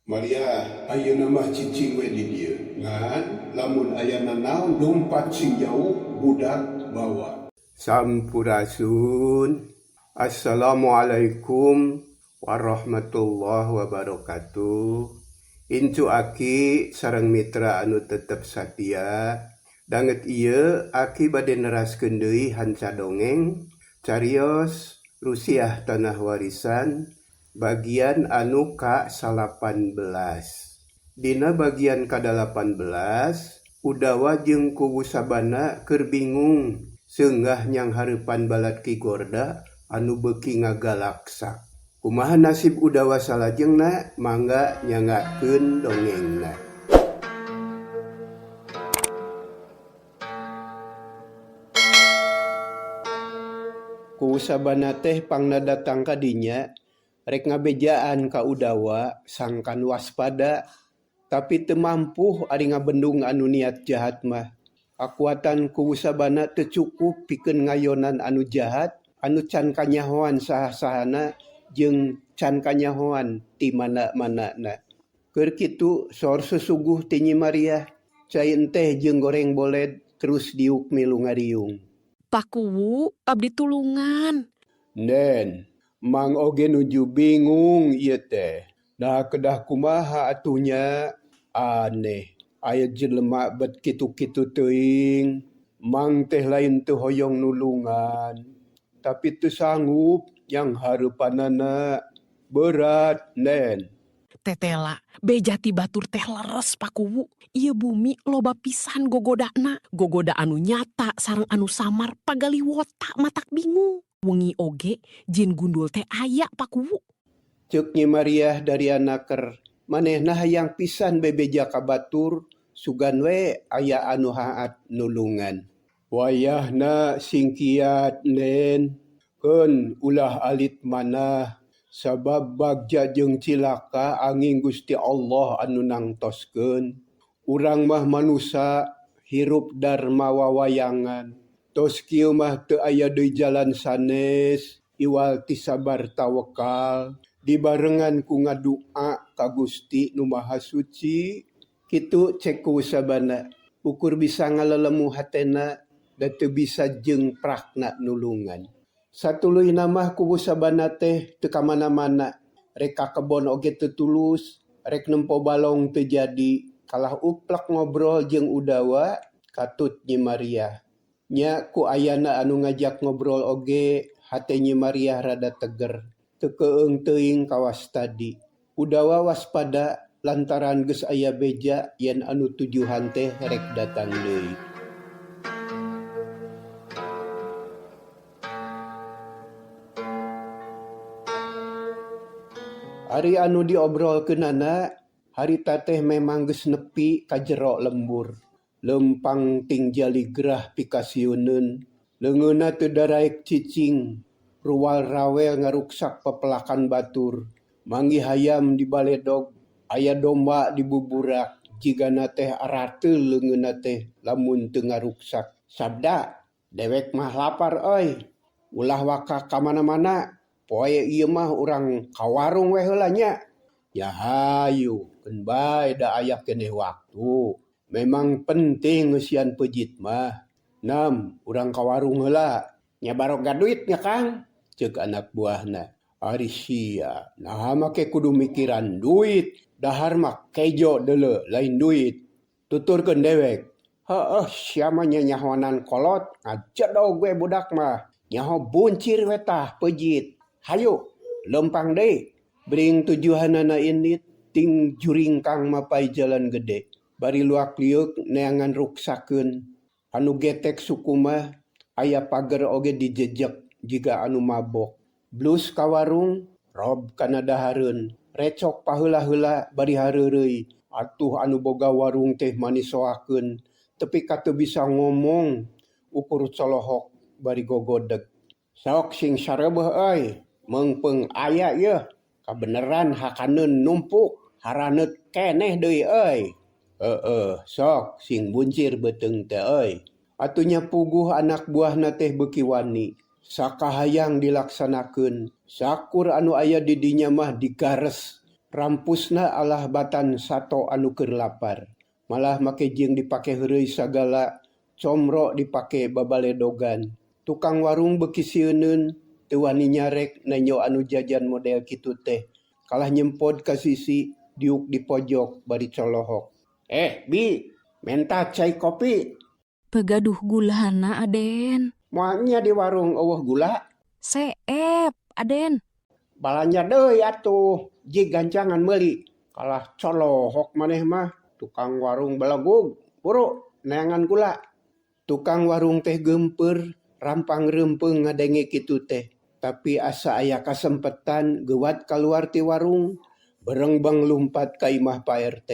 Maria, ayeuna mah cicing we di dieu. Ngan lamun aya nanaon lumpat sing jauh budak bawa. Sampurasun. Assalamualaikum warahmatullahi wabarakatuh. Incu aki sareng mitra anu tetep satia. Danget ieu aki bade neraskeun deui hanca dongeng carios Rusiah Tanah Warisan bagian anu ka 18. Dina bagian ka-18, Udawa jeung Kuwu Sabana keur bingung seunggah nyanghareupan balad Ki Gorda anu beuki ngagalaksak. Kumaha nasib Udawa salajengna mangga nyanggakeun dongengna. Kuwu Sabana teh pangna datang ka dinya rek ngabejaan ka Udawa sangkan waspada tapi teu mampuh ari ngabendung anu niat jahat mah. Kakuatan Kuwu Sabana teu cukup pikeun ngayonan anu jahat anu can kanyahoan saha-sahana jeung can kanyahoan ti mana-manana. Keur kitu sor susuguh ti Nyi Mariah, cai enteh jeung goreng boled terus diuk milu ngariung. Pak Kuwu, abdi tulungan. Nen, Mang oge nuju bingung ieu teh. Nah kedah kumaha atuh nya? Aneh, aya jelema bet kitu-kitu teuing. Mang teh lain teu hoyong nulungan, tapi teu sanggup nyanghareupanana. Berat, Nen. Tetela, beja ti batur teh leres Pak Kuwu. Ieu bumi loba pisan gogodana. Gogoda anu nyata sareng anu samar pagaliwota matak bingung. Wengi oge jin gundul teh aya Pak Kuwu. Ceuk Nyi Mariah dariana ker manehna hayang pisan bebeja ka batur sugan we aya anu haat nulungan. Wayahna sing kiat Nen, keun ulah alit manah sabab bagja jeung cilaka anging Gusti Allah anu nangtoskeun. Urang mah manusa hirup darma wawayangan. Tos kieu mah teu aya deui jalan sanes iwal ti sabar tawakal dibarengan ku ngadua ka Gusti Nu Maha Suci. Kitu cek Kuwu Sabana ukur bisa ngalelemu hatena da teu bisa jeung prakna nulungan. Satuluyna mah Kuwu Sabana teh teu ka mana-mana, rek ka kebon oge teu tulus, rek nempo balong teu jadi, kalah uplek ngobrol jeung Udawa katut Nyi Mariah. Nya ku ayana anu ngajak ngobrol oge hate Nyi Mariah rada teger, teu keung teuing kawas tadi. Udawa waspada lantaran geus aya beja yen anu tujuhan teh rek datang deui. Ari anu diobrolkeunana harita teh memang geus nepi ka jero lembur. Lempang ting jaligrah pikasieuneun, leungeunna teu daraek cicing, ruwal rawel ngaruksak pepelakan batur, manggih hayam di baledog, aya domba di buburak, jigana teh arateul leungeunna teh lamun teu ngaruksak. Sabda, dewek mah lapar euy, ulah waka ka mana-mana, poe ieu mah urang ka warung we heula nya. Ya hayu, keun bae da aya keneh waktu. Memang penting ngeusian peujit mah. Nam, urang ka warung heula. Nya baroga duit nya Kang, ceuk anak buahna. Ari sia, naha make kudu mikiran duit, dahar mah kejo deuleu lain duit. Tuturkeun dewek. Heueuh sia mah nyanyahonan kolot, ngajedog we budak mah. Nyaho buncir we tah peujit. Hayu, leumpang deui. Bring tujuhanana indit ting juringkang mapai jalan gede. Bari luak liuk neangan ruksakeun. Anu getek suku mah aya pager oge dijejek jiga anu mabok. Blus ka warung, rob kana dahareun. Recok paheula-heula bari hareureuy. Atuh anu boga warung teh manisoakeun. Tepi ka teu bisa ngomong ukur colohok bari gogodeg. Sok sing sareubeuh euy, meungpeung aya yeuh. Kabeneran hakaneun numpuk, haraneut keneh deui euy. Heeh, sok sing buncir beuteung teh euy. Atuh nya puguh anak buahna teh beuki wani. Sakahayang dilaksanakeun, sakur anu aya di dinya mah digares. Rampusna alah batan sato anu keur lapar. Malah make jeung dipake heureuy sagala, comro dipake babaledogan. Tukang warung beuki sieuneun, teu wani nyarek nenjo anu jajan model kitu teh. Kalah nyempod ka sisi, diuk di pojok bari colohok. "Eh, Bi, menta cai kopi." Teu gaduh gulana, Aden. Moal nya di warung eueuh gula? Seep, Aden. Balanja deui atuh, jig gancangan meuli. Kalah colohok maneh mah, tukang warung belegug. Buru, neangan gula. Tukang warung teh geumpeur, rampang reumpeung ngadenge kitu teh. Tapi asa aya kasempetan geuwat kaluar ti warung, berengbeng lumpat ka imah Pak RT.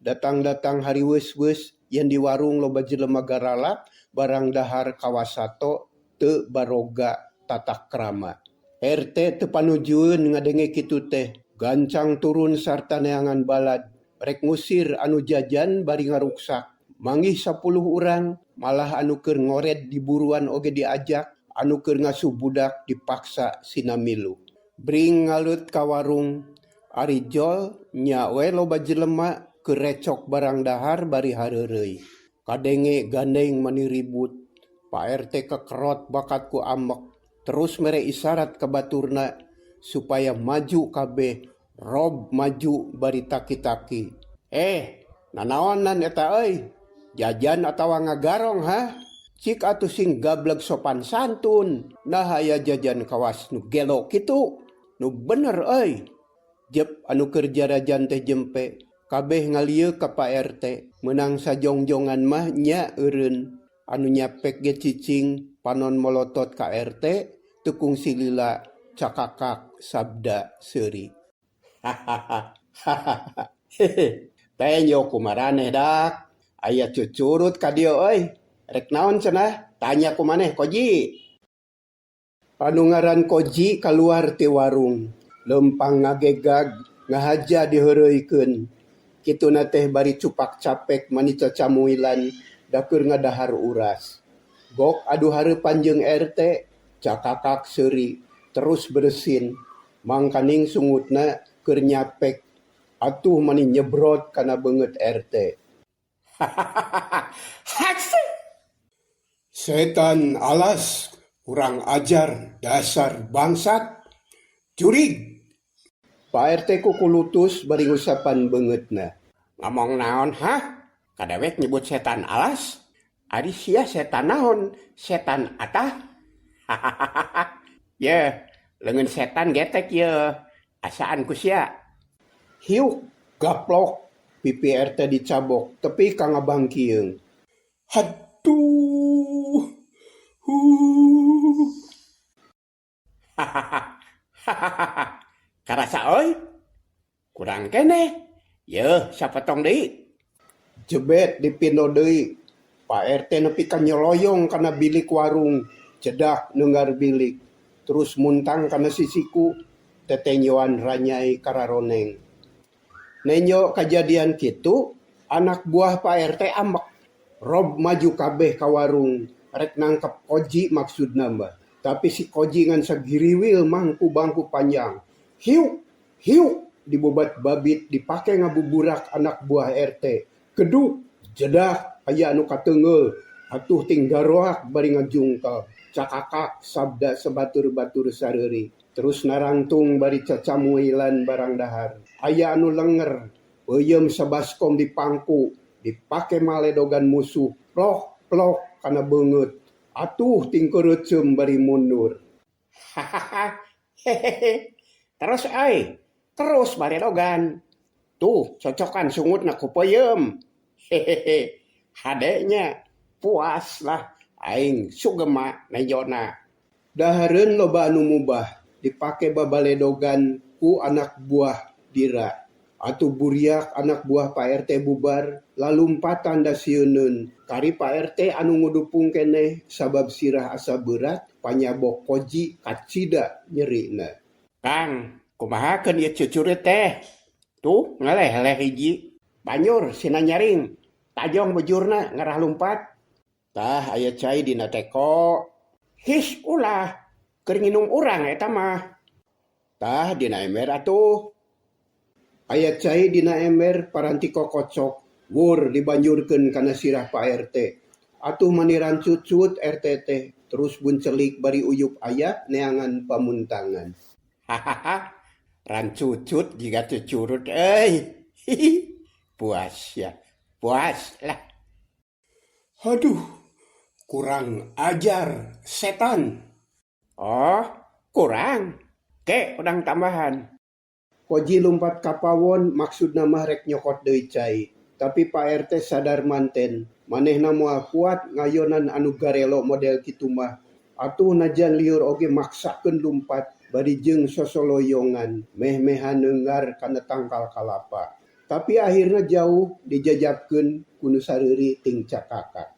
Datang-datang hariweus-weus yen di warung loba jelema garalap barang dahar kawas sato teu baroga tata krama. RT teu panujueun ngadenge kitu teh, gancang turun sarta neangan balad, rek ngusir anu jajan bari ngaruksak. Manggih 10 urang, malah anu keur ngored di buruan oge diajak, anu keur ngasuh budak dipaksa sina milu. Bring ngaleut ka warung, ari jol nya we loba jelema keur recok barang dahar bari hareureuy. Kadenge gandeng mani ribut. Pak RT kekerot bakat ku ambek, terus mere isarat ka baturna supaya maju kabeh, rob maju bari taki-taki. "Eh, nanaonan eta euy? Jajan atawa ngagarong ha? Cik atuh sing gableg sopan santun. Nah aya jajan kawas nu gelo kitu. Nu bener euy." Jep anu keur jarajan teh jempe, kabeh ngalieu ka Pak RT, meunang sajongjongan mah nya eureun. Anu nyapek ge cicing, panon molotot ka RT, teu kungsi lila cakakak sabda seuri. "Hahaha, hehe, tenyo kumaraneh dak. Aya cucurut ka dieu euy. Rek naon cenah? Tanya ku maneh Koji." Anu ngaran Koji kaluar ti warung, leumpang ngagegag ngahaja diheureuykeun. Kituna teh bari cupak capek mani cacamuilan da keur ngadahar uras. Gok adu hareupan jeung RT, cakakak seuri, terus bersin. Mangkaning sungutna keur nyapek, atuh mani nyebrot kana beungeut RT. "Setan alas, kurang ajar, dasar bangsat, jurig." Pak RT kukulutus bari ngusapan beungeutna. "Ngomong naon hah? Kadewek nyebut setan alas? Ari sia setan naon? Setan atah? Hahaha. Ye, leungeun setan getek ye. Asaan ku sia." Hiuk, gaplok, pipi RT dicabok, tepi ka ngabangkieung. "Haduh. Huh. Hahaha. Karasa euy? Kurang keneh. Yeuh, sapotong deui." Jebet dipindo deui. Pak RT nepi ka nyoloyong kana bilik warung, cedak neunggar bilik, terus muntang kana sisiku, tetenyoan ranyai kararoneng. Nenjo kajadian kitu, anak buah Pak RT ambek. Rob maju kabeh ka warung, rek nangkep Koji maksudna mah. Tapi si Koji ngan sagiriwil mangku bangku panjang. Hiuk, hiuk, dibobat babit dipake ngabuburak anak buah RT. Keduk, jedak, aya anu kateunggeul, atuh ting garoak bari ngajungkel. Cakakak sabda sebatur-batur sareuri. Terus narangtung bari cacamuilan barang dahar. Aya anu lenger, peuyeum sabaskom dipangku, dipake maledogan musuh, plok plok kana beungeut. Atuh ting keureuceum bari mundur. "Hahaha, hehehe. Terus euy, terus baredogan. Tuh, cocokan sungutna ku peuyeum. Hehehe, hade nya, puas lah aing sugema nejona." Dahareun loba anu mubah, dipake babaledogan ku anak buah dira. Atuh buriak anak buah Pak RT bubar, lalumpatan da sieuneun. Kari Pak RT anu ngudupung keneh sabab sirah asa beurat, panyabok Koji kacida nyerina. "Kang, kumahakeun ieu cucureut teh? Tuh, ngaleh-leh hiji. Banjur sina nyaring. Tajong bujurna ngarah lumpat. Tah aya cai dina teko." "His ulah, keur nginum urang eta mah." "Tah dina ember atuh." Aya cai dina ember paranti kokocok, wur dibanjurkeun kana sirah Pak RT. Atuh mani rancucut RT teh, terus buncelik bari uyup ayap neangan pamuntangan. Hahaha, rancucut jiga cucurut euy. Hihi, puas ya, puas lah. Haduh, kurang ajar setan. Oh, kurang. Ke urang tambahan. Koji lumpat ka pawon maksudna mah rek nyokot deui cai. Tapi Pak RT sadar manten, manehna moal kuat ngayonan anu garelo model kitu mah. Atuh najan lieur oge maksakeun lumpat bari jeung sosoloyongan meh-mehan neunggar kana tangkal kalapa. Tapi akhirna jauh dijajabkeun ku nu sareuri ting cakakak.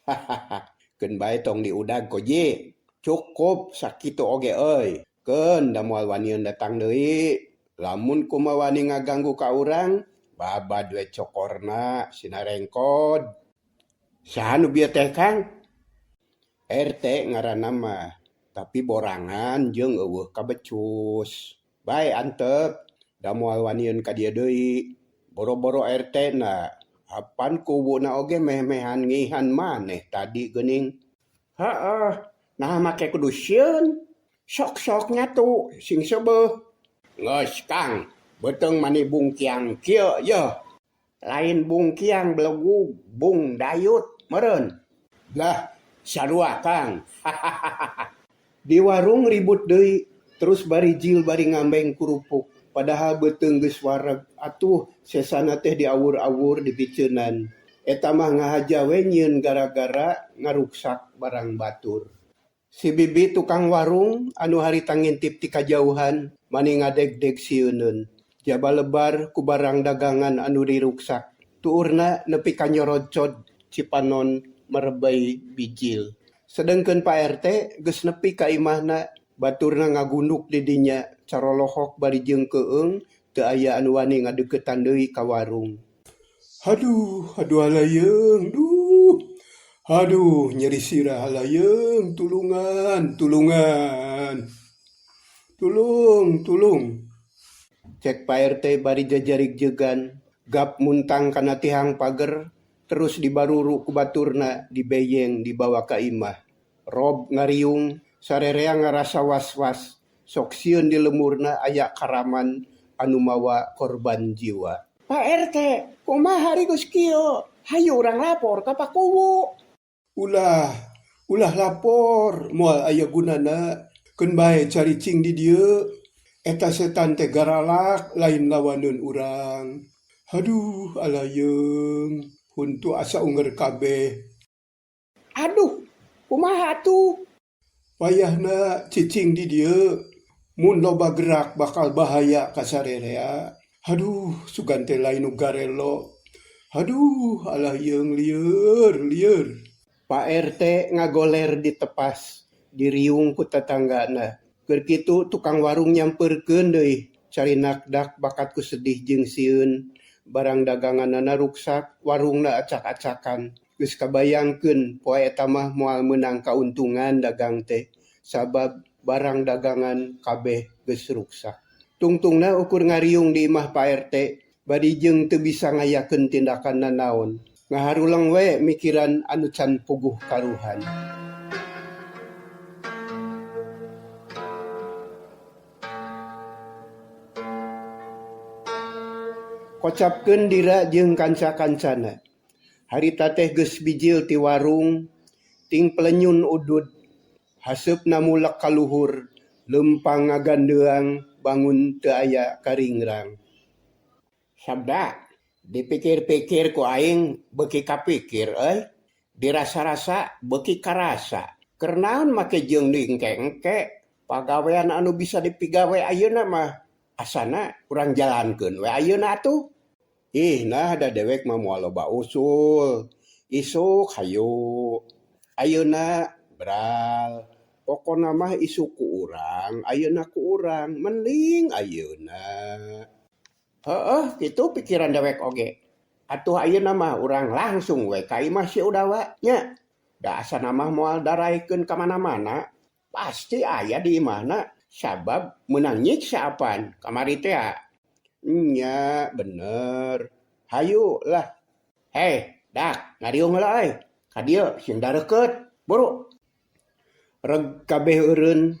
Hahaha, keun bae tong diudag Koji. Cukup sakitu oge euy. Keun da moal wanian datang deui. Lamun kumaha wani ngaganggu ka urang, babad we cokorna sinarengkod. Saha nu bieu teh Kang? RT ngaranna mah, tapi borangan jeung eueuh kabecus. Bae antep, da moal wanian ka dieu deui. Boro-boro RT na, apan kuwuna oge meh-mehan ngihan maneh tadi geuning. Heeh, naha make kudu sieun. Sok-sok nyatu sing seubeuh. Geus Kang, beuteung mani bungkiang kieu yeuh. Lain bungkiang belegug, bung dayut meureun. Lah, sarua Kang. Di warung ribut deui, terus bari jil bari ngambeng kurupuk. Padahal beuteung geus wareg, atuh sesana teh diawur-awur dipiceunan. Eta mah ngahaja we nyieun gara-gara ngaruksak barang batur. Si bibi tukang warung anu harita ngintip ti kajauhan mani ngadegdeg sieuneun. Jaba lebar ku barang dagangan anu diruksak. Tuurna nepi ka nyorocod cipanon merebey bijil. Sedengkeun Pak RT geus nepi ka imahna, baturna ngagunduk di dinya carolohok bari jeung keueung teu aya anu wani ngadeuketan deui ka warung. Haduh, haduh alayeung, duh. Haduh, nyeri sirah alayeung, tulungan, tulungan. Tulung, tulung. Cek Pak RT bari jajarik jegan, gap muntang kana tihang pager, terus dibaruru ku baturna dibeyeng dibawa ka imah. Rob ngariung, sarerea ngarasa was-was, sok sieun di lemurna aya karaman anu mawa korban jiwa. Pak RT, kumaha ari geus kieu? Hayu urang lapor ka Pak Kuwu. Ulah, ulah lapor, moal aya gunana. Keun bae caricing di dieu. Eta setan teh garalak lain lawaneun urang. Haduh, alayeung, huntu asa ungeur kabeh. Aduh, kumaha atuh? Payahna cicing di dieu. Mun loba gerak bakal bahaya ka sarerea. Haduh, sugan teh lain nu garelo. Haduh, alayeung lieur, lieur. Pak RT ngagoler ditepas, diriung ku tetanggana. Keur kitu tukang warung nyamperkeun deui, carinakdak bakat ku sedih jeung sieun. Barang daganganana ruksak, warungna acak-acakan. Geus kabayangkeun poe eta mah moal meunang kauntungan dagang teh, sabab barang dagangan kabeh geus ruksak. Tungtungna ukur ngariung di imah Pak RT, bari jeung teu bisa ngayakeun tindakan nanaon. Ngaharuleng we mikiran anu can puguh karuhan. Kocapkeun dira jeung kanca-kancana. Harita teh geus bijil ti warung, ting pelenyun udud, haseupna mulek ka luhur, leumpang ngagandeang, bangun teu aya karingrang. Sabda, dipikir-pikir ku aing beuki kapikir euy, dirasa-rasa beuki karasa. Keur naon make jeung diengke-engke, pagawean anu bisa dipigawe ayeuna mah asana urang jalankeun we ayeuna atuh. Ih, nah da dewek mah moal loba usul. Isuk hayu. Ayeuna beral. Pokona mah isuk ku urang, ayeuna ku urang, mending ayeuna. Heeh, kitu pikiran dewek oge. Atuh ayeuna mah urang langsung we ka imah si Udawa nya. Da asana mah moal daraekeun ka mana-mana. Pasti aya di imahna sabab meunang nyiksa apan kamari teh. Nya, bener. Hayu lah. Heh, dak, ngariung heula euy. Ka dieu sing dareukeut. Buru. Reg kabeh eureun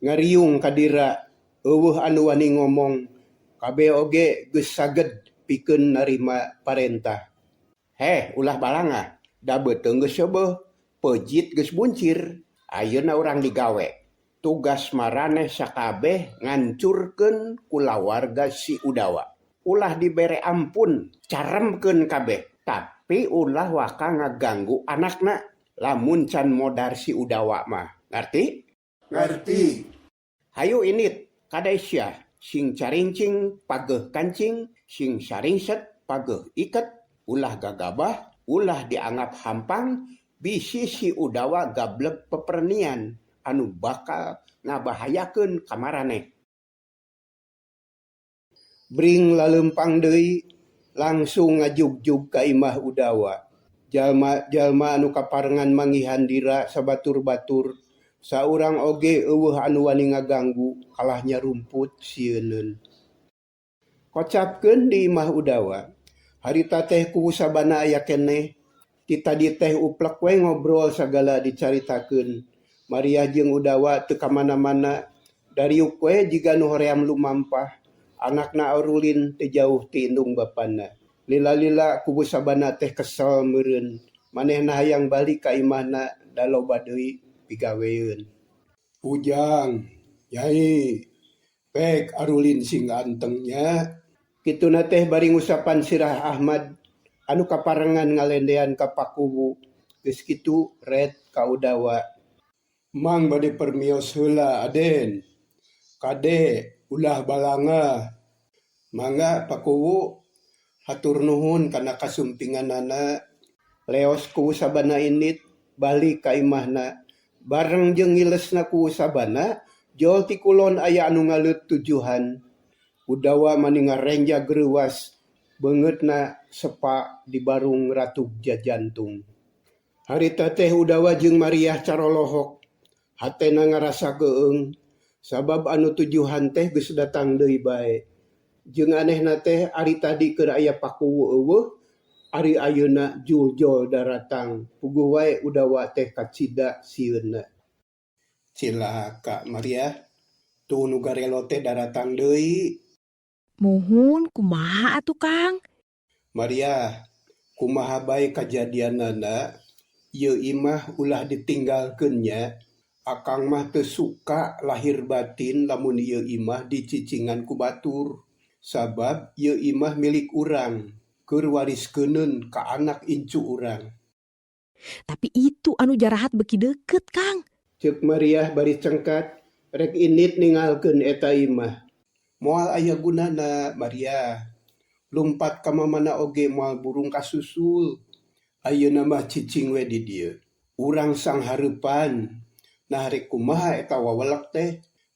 ngariung ka dira euweuh anu wani ngomong. Kabeh oge geus saged pikeun narima parentah. Heh, ulah balangah. Da beuteung geus seubeuh, peujit geus buncir. Ayeuna urang digawe. Tugas maraneh sakabeh ngancurkeun kulawarga si Udawa. Ulah dibere ampun, caremkeun kabeh. Tapi ulah waka ngaganggu anakna lamun can modar si Udawa mah. Ngarti? Ngarti. Hayu indit, kade sia, sing carincing pageuh kancing, sing saringset pageuh iket, ulah gagabah, ulah dianggap hampang, bisi si Udawa gableg pepernian anu bakal ngabahayakeun ka maraneh. Bring laleumpang deui langsung ngajugjug ka imah Udawa. Jalma-jalma anu kaparengan manggihan Dira sabatur-batur, saurang oge euweuh anu wani ngaganggu kalah nyarumput sieuneun. Kocapkeun di imah Udawa, harita teh kuwu sabana aya keneh. Ti tadi teh uplek we ngobrol sagala dicaritakeun. Mariah jeung Udawa teu kamana-mana, dariuk we jiga nu hoream lumampah. Anakna arulin teu jauh ti indung bapana. Lila-lila kubu sabana teh kesel meureun. Manehna hayang balik ka imahna da loba deui pigaweun. Ujang, Nyai, pek arulin sing anteng nya. Kituna teh bari ngusapan sirah Ahmad anu kaparengan ngalendean ka pakuwu. Geus kitu ret ka Udawa. Mang bade permios heula Aden. Kade ulah balangah. Mangga pakuwu hatur nuhun kana kasumpinganana. Leos kuwu sabana indit balik ka imahna. Bareng jeung ngilesna kuwu sabana, jol ti kulon aya anu ngaleut tujuhan. Udawa mani ngarenjag reuwas, beungeutna sepa dibarung ratug jajantung. Harita teh Udawa jeung Mariah carolohok, hatena ngarasa keung, sabab anu tujuhan teh geus datang deui bae. Jeung anehna teh ari tadi keur aya pakuwu euweuh, ari ayeuna juljol daratang. Puguh wae Udawa teh kacida sieunna. Cilaka Mariah, tuh nu garelo teh daratang deui. Muhun kumaha atuh Kang? Mariah, kumaha bae kajadianana, ieu imah ulah ditinggalkeun nya. Akang mah teu suka lahir batin lamun ieu imah dicicingan ku batur. Sabab ieu imah milik urang, keur wariskeuneun ka anak incu urang. Tapi itu anu jarahat beuki deukeut Kang. Ceuk Mariah bari cengkat, rek indit ninggalkeun eta imah. Moal aya gunana Mariah. Lumpat ka mamana oge moal burung kasusul. Ayeuna mah cicing we di dieu. Urang sanghareupan. Nah rek kumaha eta wawelek teh?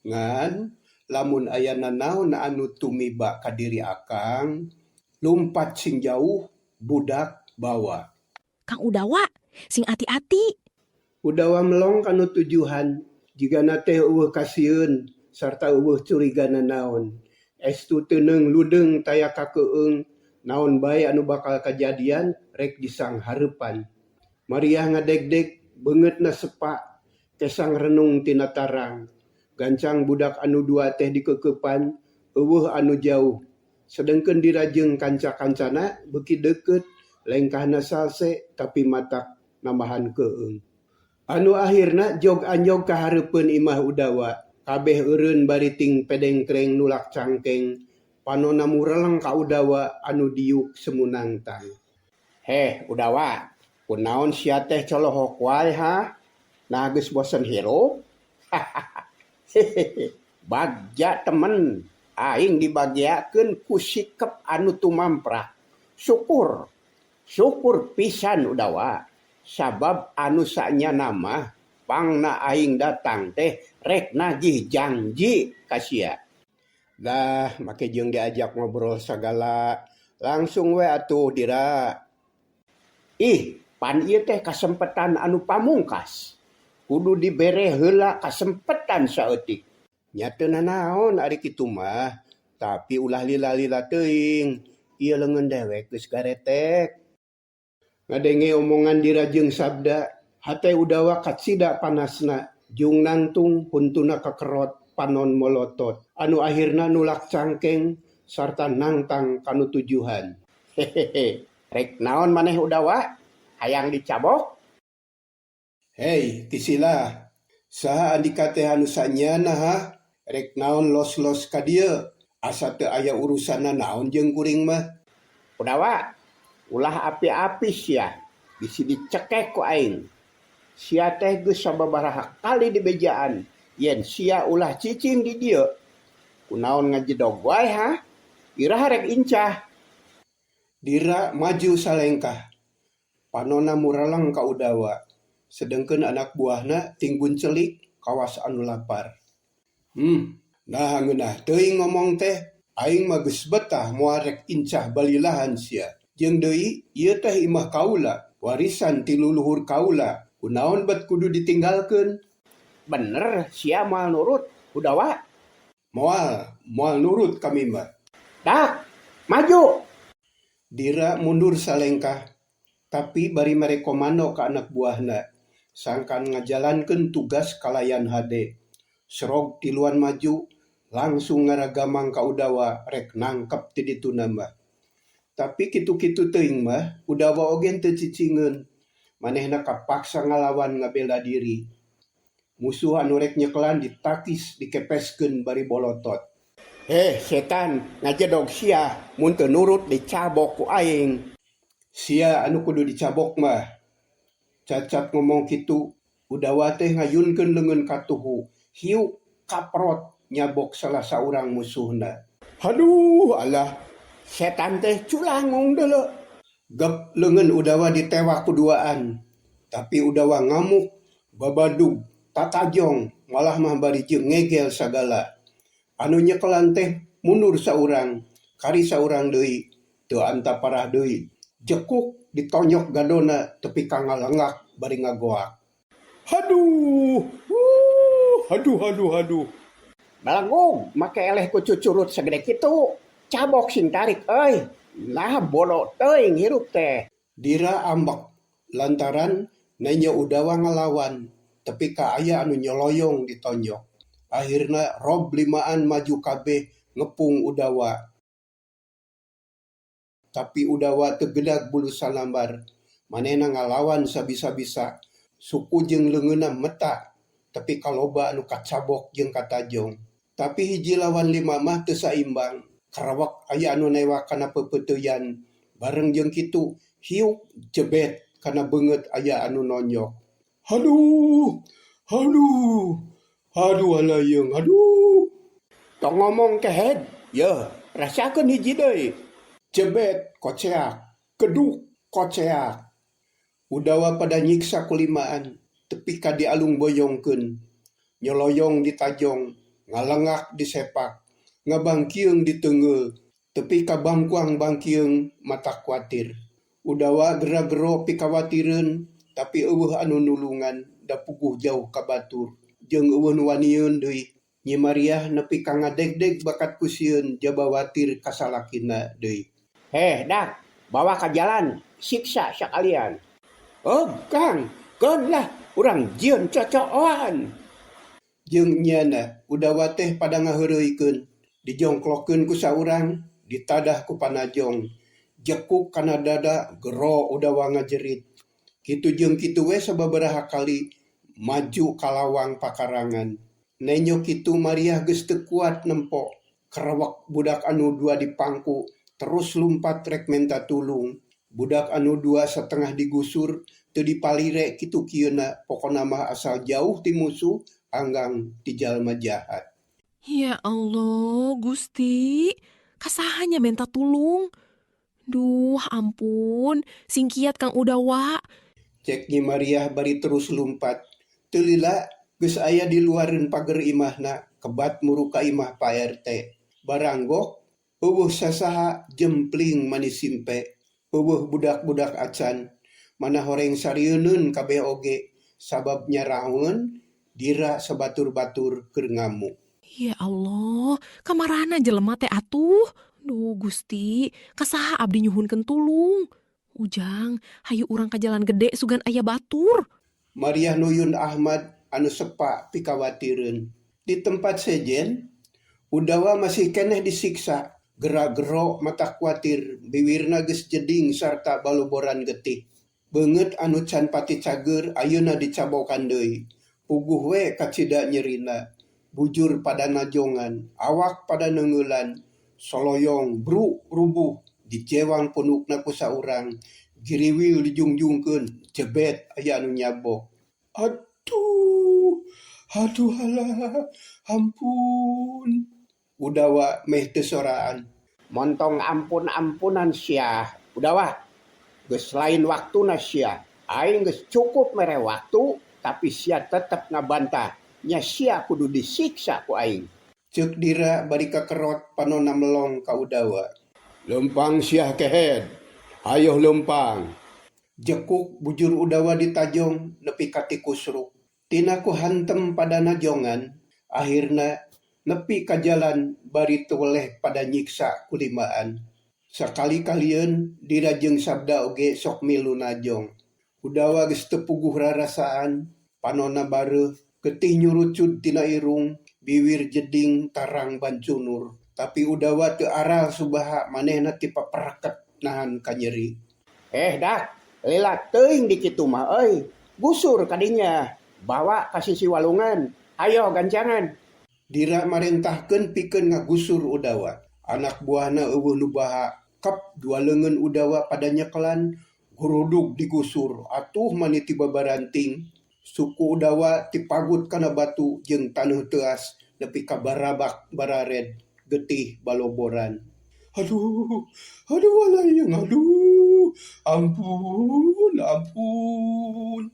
Ngan lamun aya nanaon anu tumiba ka diri akang, lumpat sing jauh, budak bawa. Kang Udawa, sing ati-ati. Udawa melong kanu tujuhan, jigana teh euweuh kasieun sarta euweuh curiga nanaon. Estu teuneung ludeung taya kakeung, naon bae anu bakal kajadian rek disanghareupan. Mariah ngadegdeg, beungeutna sepa, kesang renung tina tarang. Gancang budak anu dua teh dikeukepan, euweuh anu jauh. Sedengkeun Dira jeung kanca-kancana beuki deukeut, lengkahna salse tapi matak nambahan keung. Anu akhirna jog anjog ka hareupeun imah Udawa. Kabeh eureun bari ting pedengkreng nulak cangkeng, panonna mureleng ka Udawa anu diuk semunangtang. Heh Udawa, kunaon sia teh colohok wae ha? Nah geus bosen hirup? Hehehe, bagja temen, aing dibageakeun ku sikep anu tumamprak. Syukur, syukur pisan Udawa, sabab anu sanyana mah pangna aing datang teh rek nagih jangji ka sia. Dah make jeung diajak ngobrol sagala, langsung we atuh Dira. Ih, pan ieu teh kasempetan anu pamungkas. Kudu dibere heula kasempetan saeutik. Nya teu nanaon ari kitu mah, Tapi ulah lila-lila teuing, ieu leungeun dewek geus garetek. Ngadenge omongan Dira jeung Sabda, hate Udawa kacida panasna, jung nangtung huntuna kakerot panon molotot. Anu ahirna nulak cangkeng sarta nangtang kanu tujuhan. Hehehe, rek naon maneh Udawa? Hayang dicabok? Hei, Kisilah. Saha andika teh anu sanyana ha? Rek naon los-los ka dieu? Asa teu aya urusanna naon jeung kuring mah? Udawa, ulah api-api sia, bisi dicekek ku aing. Sia teh geus sababaraha kali dibejaan yen sia ulah cicing di dieu. Kunaon ngajedog wae ha? Iraha rek incah? Dira maju salengkah. Panonna mureleng ka Udawa, sedengkeun anak buahna tinggun celik kawas anu lapar. Hmm, naha ngeunah teuing ngomong teh, aing mah geus betah moal rek incah balilahan sia. Jeung deui ieu teh imah kaula, warisan ti luluhur kaula, kunaon bet kudu ditinggalkeun? Bener sia moal nurut, Udawa? Moal, moal nurut kami mah. Dak, maju! Dira mundur salengkah, tapi bari mere komando ka anak buahna, sangkan ngajalankeun tugas kalayan hade. Serog tiluan maju, langsung ngaragamang ka Udawa rek nangkep ti dituna mah. Tapi kitu-kitu teuing mah, Udawa oge henteu cicingeun. Manehna kapaksa ngalawan ngabela diri. Musuh anu rek nyekelan ditakis dikepeskeun bari bolotot. Heh setan, ngajedog sia, mun teu nurut dicabok ku aing. Sia anu kudu dicabok mah. Cacap ngomong kitu, Udawa teh ngayunkeun leungeun katuhu, hiuk kaprot nyabok salah saurang musuhna. Haduh alah, setan teh culangung deuleu. Gep leungeun Udawa ditewak ku duaan. Tapi Udawa ngamuk, babadug, tatajong, malah mah bari jeung ngegel sagala. Anu nyekelan teh mundur saurang, kari saurang deui, teu anta parah deui. Jekuk ditonyok gadona tepi ka ngalengak bari ngagoak. Haduh, wuh, haduh haduh haduh. Balagog make eleh ku cucurut sagede kitu. Cabok sing tarik euy. Nah bodo teuing hirup teh. Dira ambek lantaran nenjo Udawa ngalawan tepi ka aya anu nyoloyong ditonyok. Akhirna rob limaan maju kabeh ngepung Udawa. Tapi Udawa teu gedag bulu salambar. Manehna ngalawan sabisa-bisa. Suku jeung leungeunna meta tepi ka loba anu kacabok jeung katajong. Tapi hiji lawan lima mah teu saimbang. Karawak aya anu newak kana peupeuteuyan. Bareng jeung kitu hiuk jebet kana beungeut aya anu nonyok. Haduh, haduh, haduh alayeng, haduh. Tong ngomong kehed, yeuh, rasakeun hiji deui. Jebet koceak, keduk koceak. Udawa pada nyiksa ku limaan, tepi ka dialung boyongkeun. Nyoloyong ditajong, ngalengak disepak, ngabangkieung diteungeul, tepi ka bangkuang bangkieung matak kuatir. Udawa gera-gero pikawatireun, tapi euweuh anu nulungan da puguh jauh ka batur. Jeung euweuh nu wanieun deui. Nyi Mariah nepi ka ngadegdeg bakat ku sieun jaba watir ka salakina deui. Heh dak, bawa ka jalan, siksa sakalian. Oh, Kang, keun lah, urang jieun cocooan. Jeung nyana, Udawa teh pada ngaheureuykeun, dijongklokkeun ku saurang, ditadah ku panajong. Jekuk kana dada, gero Udawa ngajerit. Kitu jeung kitu we sababaraha kali maju ka lawang pakarangan. Nenjo kitu Mariah geus teu kuat nempo. Kerawak budak anu dua dipangku, terus lumpat rek menta tulung. Budak anu dua satengah digusur, teu dipalire kitu kieuna, pokona mah asal jauh ti musuh, anggang ti jalma jahat. Ya Allah, Gusti, ka saha nya menta tulung. Duh, ampun, sing kiat Kang Udawa. Cek Nyi Mariah bari terus lumpat. Teu lila geus aya di luareun pager imahna, kebat muru ka imah Pak RT. Baranggok, euweuh sasaha jempling mani simpe. Euweuh budak-budak acan. Mana horeng sarieun kabeh oge, sabab nyarahoeun Dira sabatur-batur keur ngamuk. Ya Allah, kamarana jelema teh atuh? Duh Gusti, ka saha abdi nyuhunkeun tulung? Ujang, hayu urang ka jalan gede sugan aya batur. Mariah nuyun Ahmad anu sepa pikawatireun. Di tempat sejen, Udawa masih keneh disiksa, gera-gero matak kuatir, biwirna geus jeding sarta baloboran getih. Beungeut anu can pati cageur ayeuna dicabokan deui. Puguh we kacida nyerina. Bujur pada najongan, awak pada neungeulan, soloyong bru rubuh, dijewang punukna ku saurang, giriwil dijungjungkeun, jebet aya anu nyabok. Aduh, aduh halah, ampun. Udawa meh teu soraan. Montong ampun-ampunan sia. Udawa, geus lain waktuna sia. Aing geus cukup mere waktu, tapi sia tetep ngabantah. Nya sia kudu disiksa ku aing. Ceuk Dira bari kakerot panonna melong ka Udawa. Leumpang sia kehed, hayoh leumpang. Jekuk bujur Udawa ditajong nepi ka tikusruk. Tina ku hantem pada najongan, ahirna nepi ka jalan bari teu weleh pada nyiksa ku limaan. Sakali-kalieun Dira jeung Sabda oge sok milu najong. Udawa geus teu puguh rarasaan, panonna bareuh, getih nyurucud tina irung, biwir jeding tarang bancunur. Tapi Udawa teu aral subaha manehna ti papereket nahan kanyeri. Eh dak, lila teuing di kitu mah euy. Gusur kadinya, bawa ka sisi walungan. Hayo gancangan. Dira marentahkeun pikeun ngagusur Udawa. Anak buahna eueuh nu baha, kep dua leungeun Udawa pada nyekelan, gurudug digusur, atuh mani ti babaranting. Suku Udawa tipagut kana batu jeung taneuh teuas nepi ka barabak barared getih baloboran. Aduh, aduh alayeng aduh, ampun, ampun.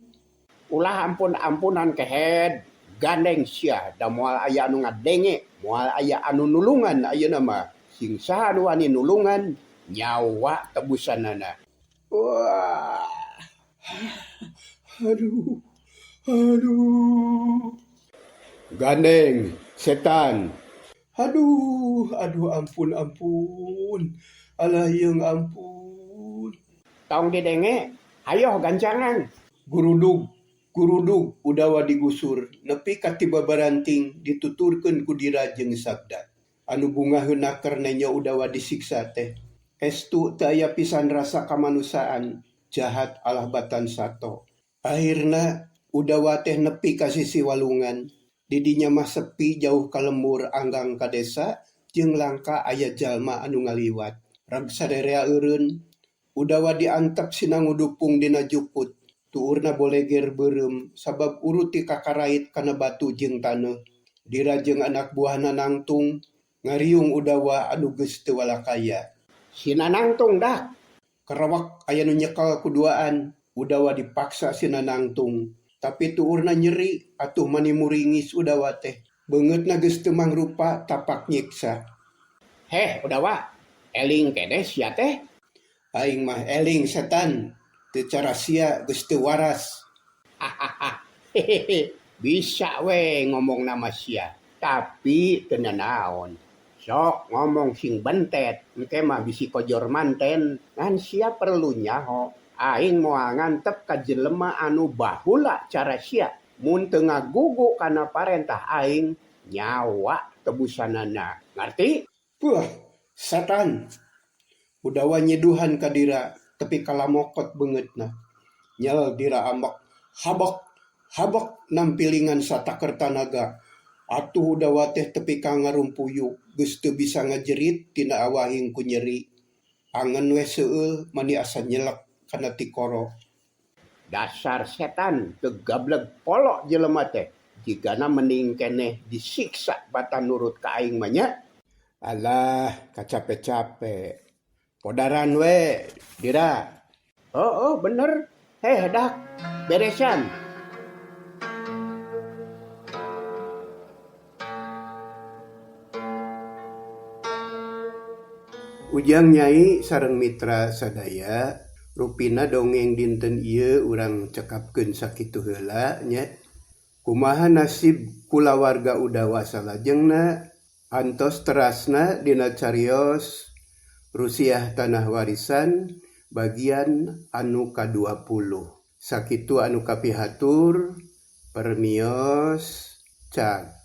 Ulah ampun-ampunan kehed, gandeng sia da moal aya anu ngadenge, moal aya anu nulungan ayeuna mah. Sing saha anu wani nulungan, nyawa tebusanana. Wah. Aduh. Aduh. Gandeng, setan. Aduh, aduh ampun ampun. Alayeng ampun. Tong didenge, hayoh gancangan. Gurudug, gurudug Udawa digusur, nepi ka ti babaranting dituturkeun ku Dira jeung Sabda. Anu bungaheun naker nenjo Udawa disiksa teh. Estu teu aya pisan rasa kamanusiaan, jahat alah batan sato. Ahirna Udawa teh nepi ka sisi walungan. Di dinya mah sepi jauh ka lembur anggang ka desa jeung langka aya jalma anu ngaliwat. Reg sarerea eureun, Udawa diantep sina ngudupung dina jukut. Tuurna boleger beureum sabab urut ti kakarait kana batu jeung taneuh. Dira jeung anak buahna nangtung, ngariung Udawa anu geus teu walakaya. Sina nangtung dah. Kerewek aya nu nyekel ku duaan, Udawa dipaksa sina nangtung. Tapi tuurna nyeri atuh mani muringis Udawa teh. Beungeutna geus teu mangrupa tapak nyiksa. Heh Udawa, eling keneh sia teh. Aing mah eling setan, teu cara sia geus teu waras. Hahaha, hehehe, bisa we ngomong nama sia, tapi teu nanaon. Sok ngomong sing bentet, engke mah bisi kojor manten, ngan sia perlu nyaho. Aing moal ngantep ka jelema anu bahula cara sia. Mun teu ngagugu kana parentah aing, nyawa tebusanana. Ngarti? Puah, setan. Udawa nyiduhan ka Dira tepi ka lamokot beungeutna. Nyel Dira ambek, habek, habek nampilingan sataker tanaga. Atuh Udawa teh tepi ka ngarumpuyuk, geus teu bisa ngajerit tina awahing ku nyeri. Angen we seueul mani asa nyelek kana tikoro. Dasar setan teu gableg polo jelema teh. Jigana mending keneh disiksa batan nurut ka aing mah nya. Alah, kacape-cape. Podaran we, Dira. Oh, oh bener. Heh dak, beresan. Ujang Nyai sareng mitra sadaya, rupina dongeng dinten ieu urang cekapkeun sakitu heula nya. Kumaha nasib kulawarga Udawa salajengna? Antos terasna dina carios Rusiah Tanah Warisan bagian anu ka-20. Sakitu anu kapihatur, permios, cag.